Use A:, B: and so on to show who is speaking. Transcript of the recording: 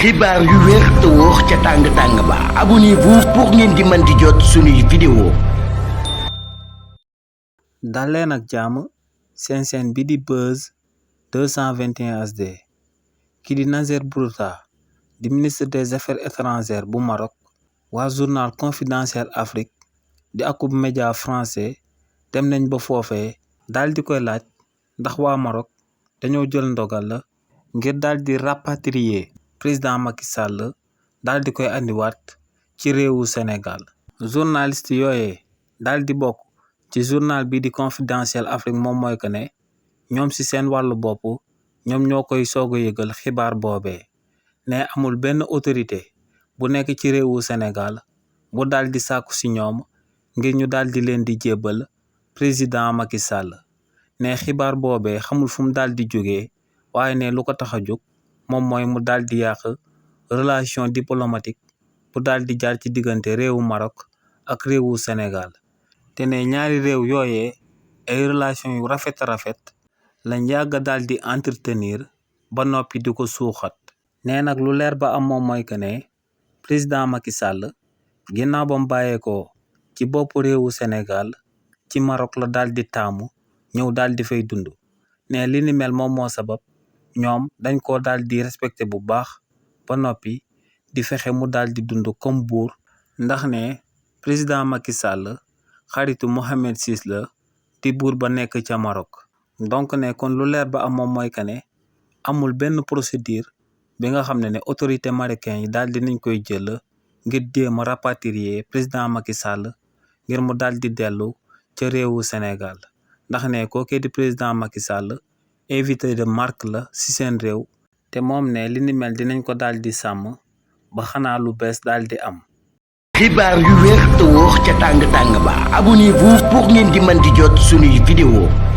A: xibaar yu wér te wóor ca tàng-tàng ba abonnez-vous pour ngeen di mën di jot suñuy vidéo.
B: dal leen ak jàmm seen chaîne bi di Buzz 221 HD. ki di Nazer Bourta di ministre des affaires étrangères bu Maroc waa journal Confidentiel Afrique di akub média français dem nañ ba foofee daal di koy laaj ndax waa Maroc dañoo jël ndogal la ngir daal di rapatrier président Macky Sall daal di koy andiwaat ci réewu Sénégal. journaliste yooyee daal di bokk ci journal bi di Confidentiel Afrique moom mooy que ne ñoom ci seen wàllu bopp ñoom ñoo koy soog a yëgal xibaar boobee ne amul benn autorité bu nekk ci réewu Sénégal bu daal di sàkku ci ñoom ngir ñu daal di leen di jébbal président Macky Sall. ne xibaar boobee xamul fu mu daal di jógee waaye ne lu ko tax a jóg moom mooy mu daal di yàq relation diplomatique bu daal di jaar ci diggante réewu Maroc ak réewu Sénégal. te ne ñaari réew yooyee ay relation yu rafet lañ yàgg daal di entretenir ba noppi di ko suuxat. nee nag lu leer ba am moom mooy que ne président Macky Sall ginnaaw ba mu bàyyeekoo ci bopp réewu Sénégal ci Maroc la daal di taamu ñëw daal di fay dund. ne li ni mel moom moo sabab ñoom dañ ko daal di respecté bu baax ba noppi di fexe mu daal di dund comme buur ndax ne président Macky Sall xaritu Mohamed VI la di buur ba nekk ca Maroc. donc ne kon lu leer ba am moom mooy que ne amul benn procédure bi nga xam ne autorité marocain yi daal di nañ koy jël ngir jéem a rapatrier président Macky Sall ngir mu daal di dellu ca réewu Sénégal ndax ne kookee di président Macky Sall invité de marque la ci seen réew te moom ne li ni mel dinañ ko daal di sàmm ba xanaa lu bees daal di am.
A: xibaar yu wér te wóor ca tàng-tàng ba abonnez-vous pour ngeen di mën di jot suñuy vidéo.